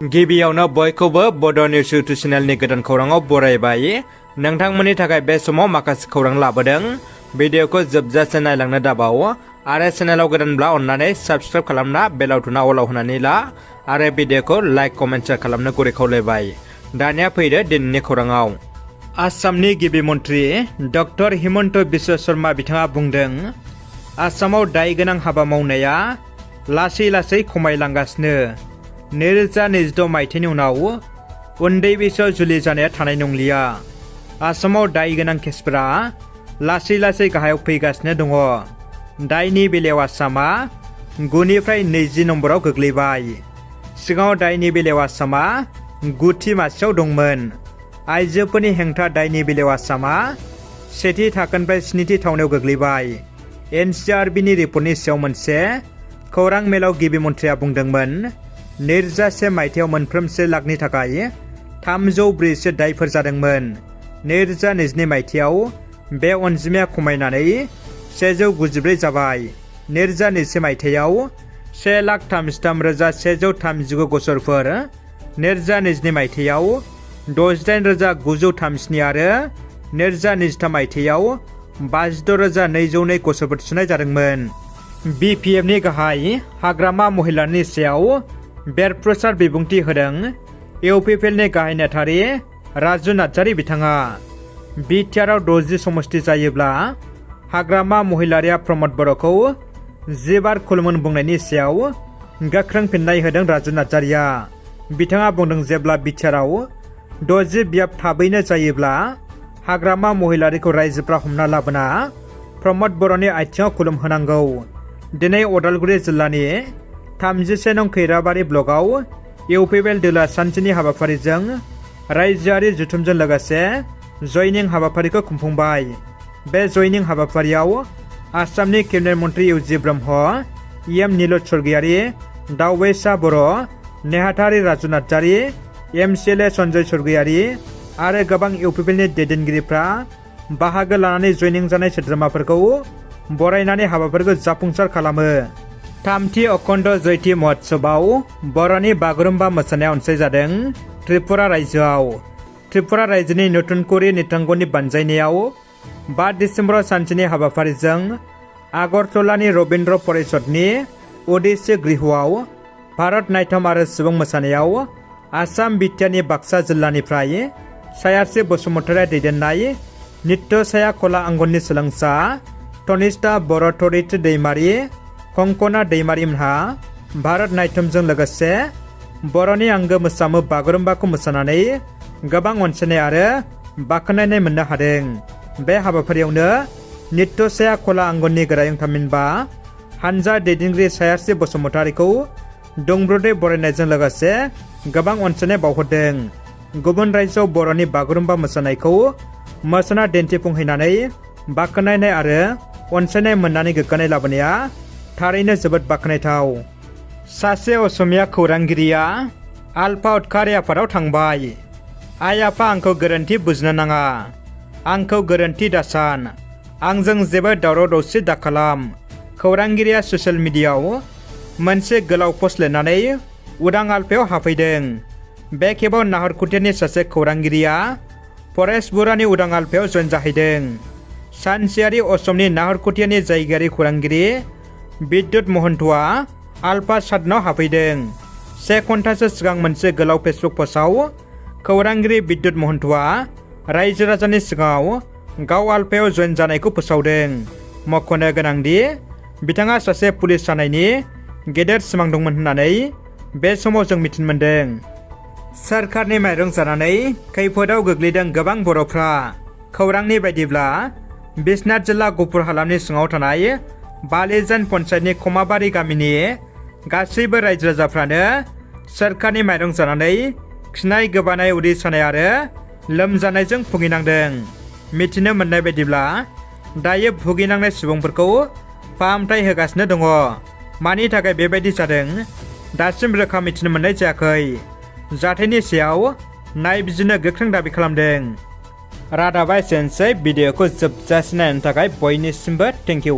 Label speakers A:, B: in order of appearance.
A: गिबियावनो बयखौबो बड' निउस इउटुब चेनेलनि गोदान खौराङाव बरायबाय। नोंथांमोननि थाखाय बे समाव माखासे खौरां लाबोदों। भिडिअखौ जोबजासे नायलांनो दाबाव आरो चेनेलाव गोदानब्ला अन्नानै साबस्क्राइब खालामना बेल आइकनआ अलाव होनानै ला आरो भिडिअखौ लाइक कमेन्ट शेयार खालामनो गुरै खावलायबाय। दानिया फैदो दिनैनि खौराङाव। आसामनि गिबि मन्थ्रि डक्टर हिमन्त बिश्व शर्मा बिथाङा बुंदों, आसामाव दाय गोनां हाबा मावनाया लासै लासै खमायलांगासिनो। 2026 मायथाइनि उनाव उन्दै बैसोआव जुलि जानाया थानाय नंलिया। आसामाव दाय गोनां केसफोरा लासै लासै गाहायाव फैगासिनो दङ। दायनि बेलायाव आसामा 9निफ्राय 20 नम्बराव गोग्लैबाय। सिगाङाव दायनि बेलायाव आसामा 9थि मासियाव दंमोन। आइजोफोरनि हेंथा दायनि बेलायाव आसामा 1थि थाखोनिफ्राय 7थि थावनायाव गोग्लैबाय। एनसिआरबिनि रिपर्टनि सायाव मोनसे खौरां मेलाव गिबि मन्थ्रिया बुंदोंमोन, 2001 मायथाइयाव मोनफ्रोम 1 लाखनि थाखाय 340 दायफोर जादोंमोन। 2022 मायथाइयाव बे अनजिमाया खमायनानै 194 जाबाय। 2021 मायथाइयाव 1,33,139 गसरफोर, 2022 मायथाइयाव 68,937 आरो 2023 मायथाइयाव 56,202 गसरफोर थिसननाय जादोंमोन। बिपिएफनि गाहाय हाग्रामा महिलारनि सायाव बेरफ्रुसार बिबुंथि होदों इउपिपिएलनि गाहाय नेहाथारि राजु नार्जारि बिथाङा। बिटिआरआव 60 समष्टि जायोब्ला हाग्रामा महिलारिया प्रमद बर'खौ 10 बार खुलुमोन बुंनायनि सायाव गोख्रों फिननाय होदों राजु नार्जारिया। बिथाङा बुंदों, जेब्ला बिटिआरआव 60 बियाब थाबैनो जायोब्ला हाग्रामा महिलारिखौ रायजोफ्रा हमना लाबोना प्रमद बर'नि आथिङाव खुलुमहोनांगौ। दिनै अदालगुरि जिल्लानि 31 नं खैराबारि ब्लकआव इउपिपिएल दोला सानसेनि हाबाफारिजों रायजोआरि जथुमजों लोगोसे जयनिं हाबाफारिखौ खुंफुंबाय। बे जयनिं हाबाफारियाव आसामनि केबिनेट मन्थ्रि इउजि ब्रह्म, इएम नीलज स्वर्गियारि, दावबैसा बर', नेहाथारि राजु नार्जारि, एमसिएलए सन्जय स्वर्गियारि आरो गोबां इउपिपिएलनि दैदेनगिरिफ्रा बाहागो लानानै जयनिं जानाय सोद्रोमाफोरखौ बरायनानै हाबाफारिखौ जाफुंसार खालामो। 3थि अखण्ड जयति महोत्सवआव बर'नि बागुरुम्बा मोसानाया अनसायजादों त्रिपुरा रायजोआव। त्रिपुरा रायजोनि नतुनकुरि निथांगनि बानजायनायाव 5 डिसेम्बराव सानसेनि हाबाफारिजों आगरतलानि रबीन्द्र परिषदनि उदिसी गृहआव भारत नाट्यम आरो सुबुं मोसानायाव आसाम बिटिआरनि बाक्सा जिल्लानिफ्राय सायास्रि बसुमतारिया दैदेननाय नित्यसाया कला आंगननि सोलोंसा तनिष्ठा बर', धरित्री दैमारि, कंकना दैमारिमोनहा भारत नाट्यमजों लोगोसे बर'नि आंगो मोसामु बागुरुम्बाखौ मोसानानै गोबां अनसायनाय आरो बाख्नायनाय मोननो हादों। बे हाबाफारियावनो नित्यसाया कला आंगननि गोरायुं थामहिनबा हानजा दैदेनगिरि सायास्रि बसुमतारिखौ दुंब्रुदै बरायनायजों लोगोसे गोबां अनसायनाय बावहरदों। गुबुन रायजोआव बर'नि बागुरुम्बा मोसानायखौ मोसाना दिन्थिफुंहैनानै बाख्नायनाय आरो अनसायनाय मोननानै गोग्गानाय लाबोनाया थारैनो जोबोद बाख्नायथाव। सासे असमिया खौरांगिरिया आलफा उदखारि आफादाव थांबाय। आइ आफा, आंखौ गोरोन्थि बुजिनो नाङा, आंखौ गोरोन्थि दासान, आंजों जेबो दावराव दावसि दाखालाम। खौरांगिरिया ससियेल मिडियायाव मोनसे गोलाव पस्ट लिरनानै उदां आलफायाव हाबफैदों। बे खेबाव नाहरखुथियानि सासे खौरांगिरिया फरेस्ट बुरानि उदां आलफायाव जइन जाहैदों। सानसेयारि असमनि नाहरखुथियानि जायगायारि खौरांगिरि बिद्युत महन्तआ आलफा सादनाव हाबफैदों। 1 घन्टासो सिगां मोनसे गोलाव फेसबुक पस्टआव खौरांगिरि बिद्युत महन्तआ रायजो राजानि सिगाङाव गाव आलफायाव जइन जानायखौ फोसावदों। मख'नो गोनांदि बिथाङा सासे पुलिस जानायनि गेदेर सिमां दंमोन होननानै बे समाव जों मिथिनो मोन्दों। सोरखारनि माइरं जानानै खैफोदाव गोग्लैदों गोबां बर'फ्रा। खौरांनि बायदिब्ला बिश्वनाथ जिल्ला गुफुर हालामनि सिङाव थानाय बालिजान पन्चायतनि खमाबारि गामिनि गासैबो रायजो राजाफ्रानो सोरखारनि माइरं जानानै खिनाय, गोबानाय, उदै सानाय आरो लोमजानायजों भुगिनांदों। मिथिनो मोननाय बायदिब्ला दायो भुगिनांनाय सुबुंफोरखौ फाहामथाय होगासिनो दङ। मानि थाखाय बेबायदि जादों दासिम रोखा मिथिनो मोननाय जायाखै। जाथायनि सायाव नायबिजिरनो गोख्रों दाबि खालामदों। रादाबा एसेनोसै। भिडिअखौ जोबजासिम नायनो थाखाय बयनिसिमबो थेंक इउ।